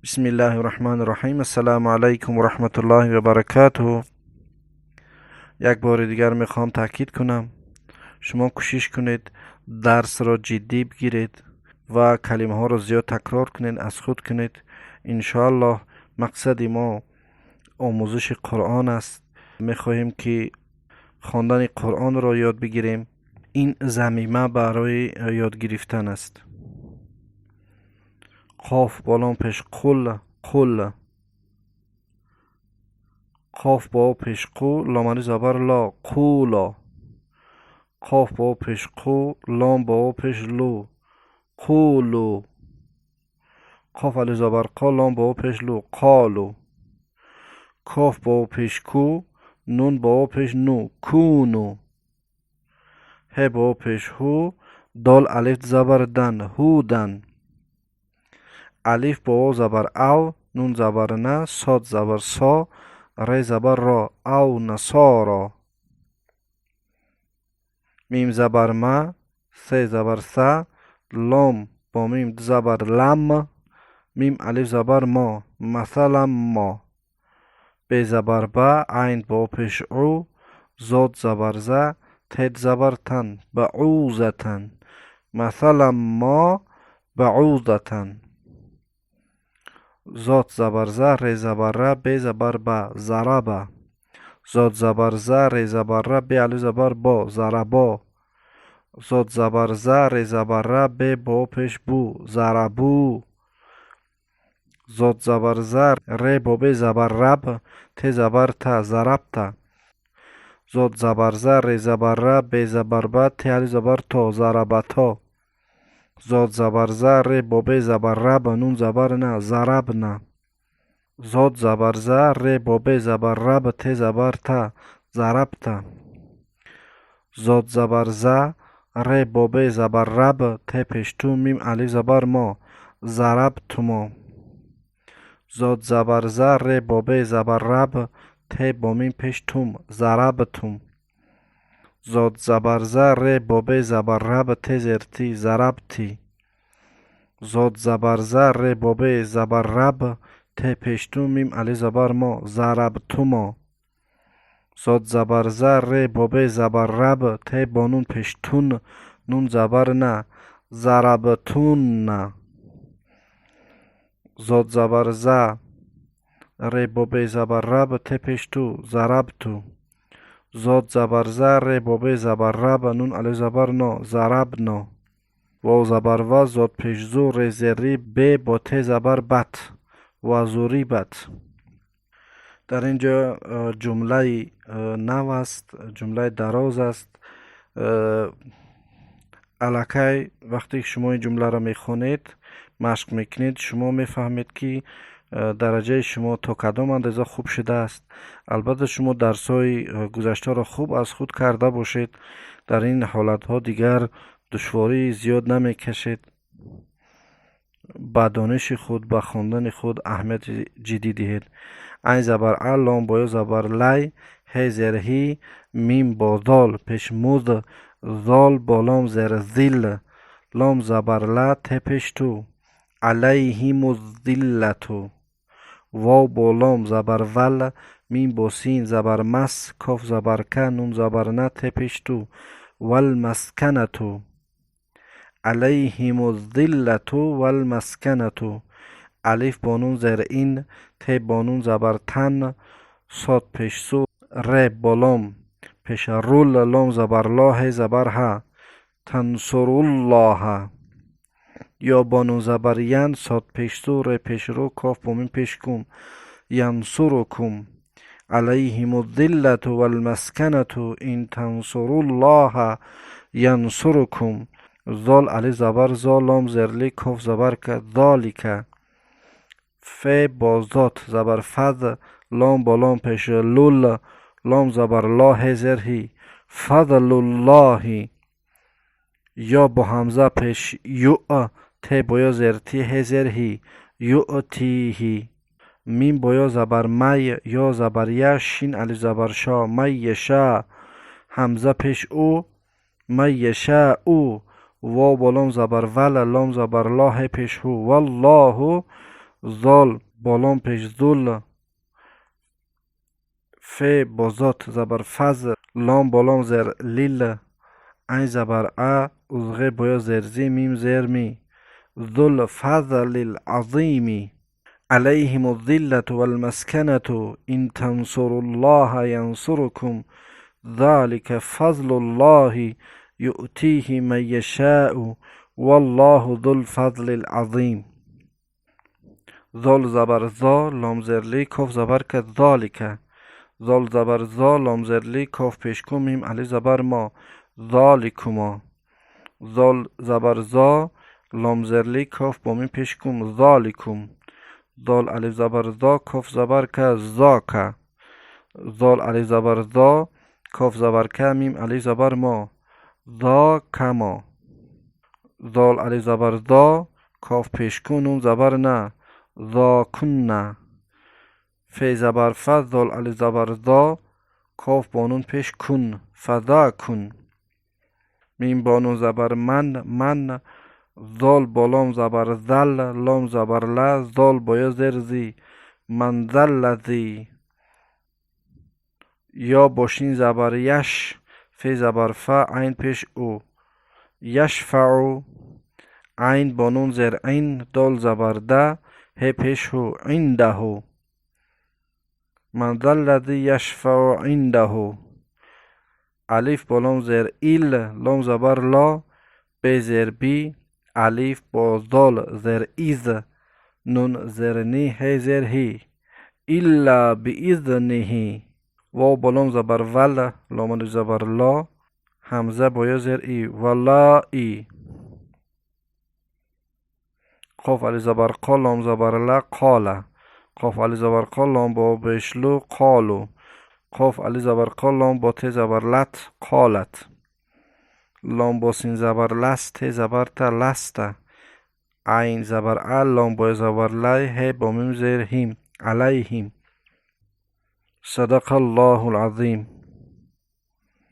Бисмиллаҳи рраҳмани рраҳим. Ассалому алайкум ва раҳматуллоҳи ва баракатуҳ. Як бори дигар мехоҳам таъкид кунам, шумо кӯшиш кунед дарсро ҷиддӣ бигиред ва калимаҳоро зиёд такрор кунед, аз худ кунед. Иншоаллоҳ мақсади мо омӯзиши Қуръон аст. Мехоҳем ки хондани Қуръонро ёд бигирем. Ин замима барои ёд гирифтан аст. Қоф бо лом пеш қул, қул. Қоф бо вов пеш қу, лом алиф забар ло, қуло. Қоф бо вов пеш қу, лом бо вов пеш лу, қулу. Қоф алиф забар қо, лом бо вов пеш лу, қолу. Коф бо вов пеш ку, нун бо вов пеш ну, куну. Ҳе бо вов пеш ҳу, дол алиф забар дан, ҳудан. Алиф бо вов забар ав, нун забар на, сод забар со, ре забар ро, ав насоро. Мим забар ма, се забар са, лом бо мим д забар лам, мим алиф забар мо, масалан мо. Бе забар ба, айн бо пеш ӯ, зод забар за, тед забар тан, баъузатан. Масалан мо баъузатан. Зод забар за, ре забар ра, бе забар ба, зараба. Зод забар за, ре забар ра, бе алиф забар бо, зарабо. Зод забар за, ре забар ра, бе бо пеш бу, зарабу. Зод забар за, ре бо бе забар раб, те забар та, зарабта. Зод забар за, ре забар ра, бе забар ба, те алиф забар то, зарабато. Зод забар за, ре бо бе забар раб, нун забар на, зарабна. Зод забар за, ре бо бе забар раб, те забар та, зарабта. Зод забар за, ре бо бе забар раб, те пеш ту, мим алиф забар мо, зарабтумо. Зод забар за, ре бо бе забар раб, те бо мим пеш тум, зарабтум. Зод забар за, ре бо бе забар раб, те зер ти, зарабти. Зод забар за, ре бо бе забар раб, те пеш ту, мим алиф забар мо, зарабтумо. Зод забар за, ре бо бе забар раб, те бо нун пеш тун, нун забар на, зарабтунна. Зод забар за, ре бо бе забар раб, те пеш ту, зарабту. Зод забар за, ре бо бе забар раб, нун алиф забар но, зарабно. Вов забар ва, зод пеш зу, ре зер ри, бе бо те забар бат, ва зурибат. Дар ин ҷо ҷумлаи нав аст, ҷумлаи дароз аст. Аллакай вақте ки шумо ин ҷумларо мехонед, машқ мекунед, шумо мефаҳмед ки дараҷаи шумо то кадом андоза хуб шудааст. Албатта шумо дарсҳои гузаштаро хуб аз худ карда бошед, дар ин ҳолатҳо дигар душвории зиёд намекашед. Ба дониши худ, ба хондани худ аҳамияти ҷиддӣ диҳед. Айн забар а, лом бо ё забар лай, ҳе зер ҳи, мим бо зол пеш муз, зол бо лом зер зил, лом забар ла, те пеш ту, алайҳиму зиллату. Вов бо лом забар вал, мим бо син забар мас, коф забар ка, нун забар на, те пеш ту, валмасканату. Алайҳиму зиллату валмасканату. Алиф бо нун зер ин, те бо нун забар тан, сод пеш су, ре бо лом пеш рул, лом забар ло, ҳе забар ҳа, тансуруллоҳа. Ё бо нун забар ян, сод пеш су, ре пеш ру, коф бо мим пеш кум, янсурукум. Алайҳиму зиллату валмасканату ин тансуруллоҳа янсурукум. Зол алиф забар зо, лом зер ли, коф забар ка, золика. Фе бо зот забар фаз, лом бо лом пеш лул, лом забар ло, ҳе зер ҳи, фазлуллоҳи. Ё бо ҳамза пеш ю, те бо ё зер ти, ҳе зер ҳи, юътиҳи. Мим бо ё забар май, ё забар я, шин алиф забар шо, май яша. Ҳамза пеш ӯ, май яшаъу. Вов бо лом забар вал, лом забар ло, ҳе пеш ҳу, валлоҳу Зол бо лом пеш зул, фе бо зот забар фаз, лом бо лом зер лил, айн забар а, ғе бо ё зер зи, мим зер ми. Зул фазлил азими. Алайҳим зиллату валмасканату ин тансуруллоҳа янсуркум залика фазлуллоҳи юътиҳи ман яшаъу валлоҳу зул фазлил азим. Зол забар зо, лом зер ли, коф забар ка, золика. Зол забар зо, лом зер ли, коф пешку, мим алиф забар мо, золикума. Зол забар зо, лом зер ли, коф бо мим пешкум, золикум. Зол алиф забар зо, коф забар ка, зока. Зол алиф забар зо, коф забар ка, мим алиф забар мо, зокама. Зол алиф забар зо, коф пешку, нун забар на, зокунна. Фе забар фа, зол алиф забар зо, коф бо нун пеш кун, фазакун. Мим бо нун забар ман, ман. Зол бо лом забар зал, лом забар ла, зол бо ё зер зи, ман заллази. Ё бо шин забар яш, фе забар фа, айн пеш у, яшфаъу. Айн бо нун зер ин, дол забар да, ҳе пеш ҳу, индаҳу. Ман заллази яшфаъу индаҳу. Алиф бо лом зер ил, лом забар ло, бе зер би, алиф бо зол зер из, нун зер ни, ҳе зер ҳи, илла биизниҳи. Вов бо лом забар вал, лом алиф забар ло, ҳамза бо ё зер и, валаи. Қоф алиф забар қо, лом забар ла, қола. Қоф алиф забар қо, лом бо бешлу, қолу. Қоф алиф забар қо, лом бо те забар лат, қолат. Лом бо син забар лас, те забар та, ласта. Айн забар а, лом бо забар лай, ҳе бо мим зер ҳим, алайҳим. Садақаллоҳул азим.